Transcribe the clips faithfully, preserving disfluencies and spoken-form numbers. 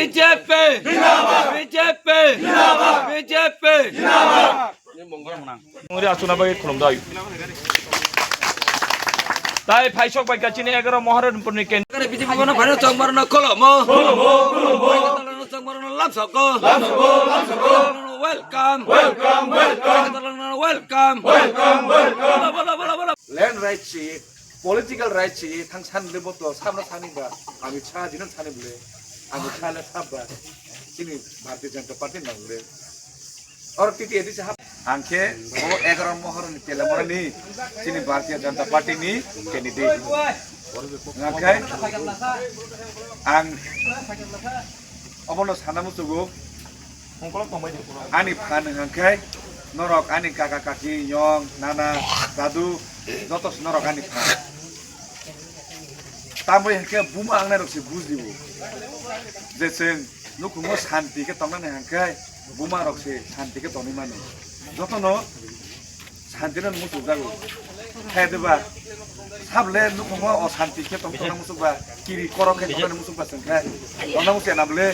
B J P! Zindabad! B J P! Zindabad! B J P! Zindabad! Mungri asuna bagwi khulumdai. Tai phaisok bai kachini egaro Moharanpurni ken. Kare B J P bono phaino chongmarno kholomo. Kholomo, kholomo. Chongmarno lamsoko. Lamsoko, lamsoko. Welcome. Welcome, welcome. Welcome. Welcome, welcome. Bola, bola, bola, bola. Land rights si, political rights si, thang san le boto, sabna sani ba, Amit Shah jino sani bole, Amit Shah le sab ba, chini Bharatiya Janata Party nang le. Or T T A D si hap. Ang khe o egaro Moharanni Telamorani chini Bharatiya Janata Party ni candidate. Ang khe ang obono sana musugo. Ani phan hwnkha khe norok ani kaka kaki, yong, nana, dadu, joto se norok ani phan. Tambai hwnkhe buma wngnai rok se bujibo je chwng nukhungo santi khe tongnani hwnkhe buma rok se santi khe tongwi mano. Jotono santi no muchuk jago. Khe diba sable nukhungo o santi khe tong tongna muchuk ba kiri korok khe tongnani muchuk ba chwng khe tongna muchuk na bole.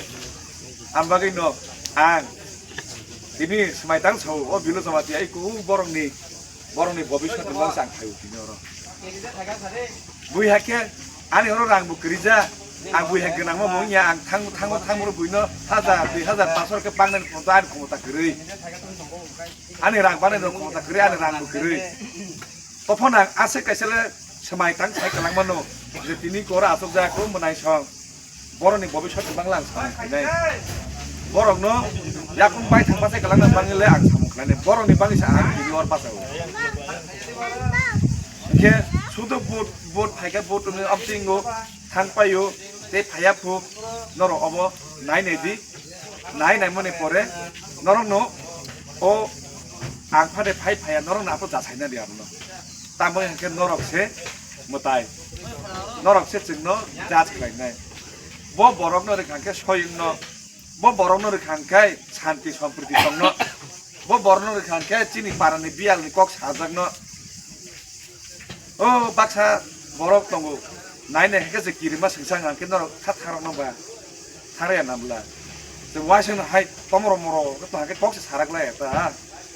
Ang bagwi no ang tini swmai tang sao o bilo jamatia iku borokni borokni bobiswt ni mangsa ang phaio tini oro. Bui hakhe ani oro rang bo kwrwi ja. Ang bui hak gwnang ma mung ya ang thang thang thang bui no hajar dui hajar paso khe bang nani khumta ani khumta kwrwi. Ani rang bang nani khumta kwrwi ani rang bo kwrwi. Tophon ang ase kaisa le swmai tang sai kwlangmano je tini kora aswk ja ko mwnai song. Borokni bobiswt ni bangla ang samung khlainai. Borokno yakung bai thangma sai kwlangna bangwi le ang samung khlainai. Borokni bangwi sa ang tini or bachao. Hwnkhe sudo vote, vote phaikhe vote ni amtingo thang paio tei phaiya phu norok obo nai nai di. Nai naimani pore norokno o ang phade phai phaiya norokno apo jasaina di abono. Tamo hwnkhe norok se mwtai. Norok se chwngno judge khlainai. Bo borokno rwkha khe soyungno, bo borokno rwkha khe santi sompriti tongno, bo borokno rwkha khe chini parani biyalni kok sajakno. O baksa borok tongo, nai nai khe se kirima singsa hwnkha khe norok kha tharokno ba tharya na bwla. Chwng uaisano hai tomoro moro khe to hwnkha khe kok se sarak lai ta ha,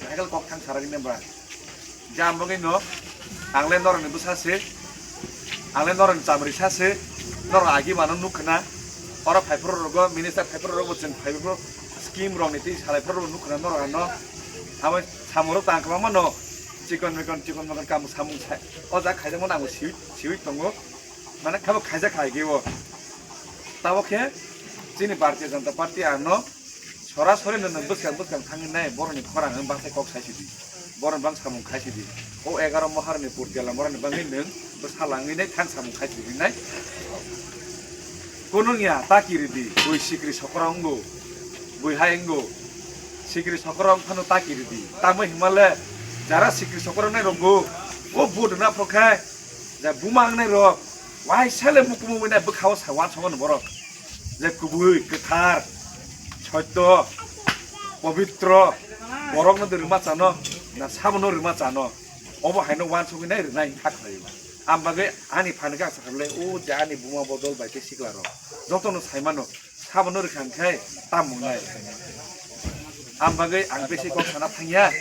hwnkha khe kok thang sarak ni ba. Jam bagwi no, ang le norokni bwsa se, ang le norokni chamrisa se, norok agi mano nuk khna, oro phaiphuru rogo, minister phaiphuru rogo, chwng phaiphuru scheme rokni twi salai phuru rogo nuk khna norok ano, abo samung rok tang kwbangma no, chikon mikon, chikon mikon kamu samung sai, o jaga khaijak mano ang siwi, siwi tongo, mane khabo khaijak kha agi o, tabo khe chini Bharatiya Janata Party ano, Sorasori no nwng bwskang bwskang thangwi nai borokni khorang wng bangsa kok sai sidi. Borokni bang samung khai sidi. O egaro mohar ni purtela morani bangwi nwng bwsala wngwi nai thang samung khai sidi nai. Kunung ya ta kiri di, bui sikri sokora wngo. Bui hai wngo. Sikri sokora wng phano ta kiri di. Tamo himale jara sikri sokora wngnai rok bo. O vote na phro khai. Ja buma wngnai rok. Waisa le mukumu wina bwkha o sa wansongo no borok. Je kubui, kwthar, soito, pobitro, borokno de rwma chano, na sabono rwma chano, obo haino uansugwi nai rwnai wngkha khlaio. Ang bagwi ani phan khe ang sakha le, o je ani buma bodol bai khe sikla rok, jotono saimano, sabono rwkha hwnkhe tam wngnai. Ang bagwi ang besi kok sana thangya,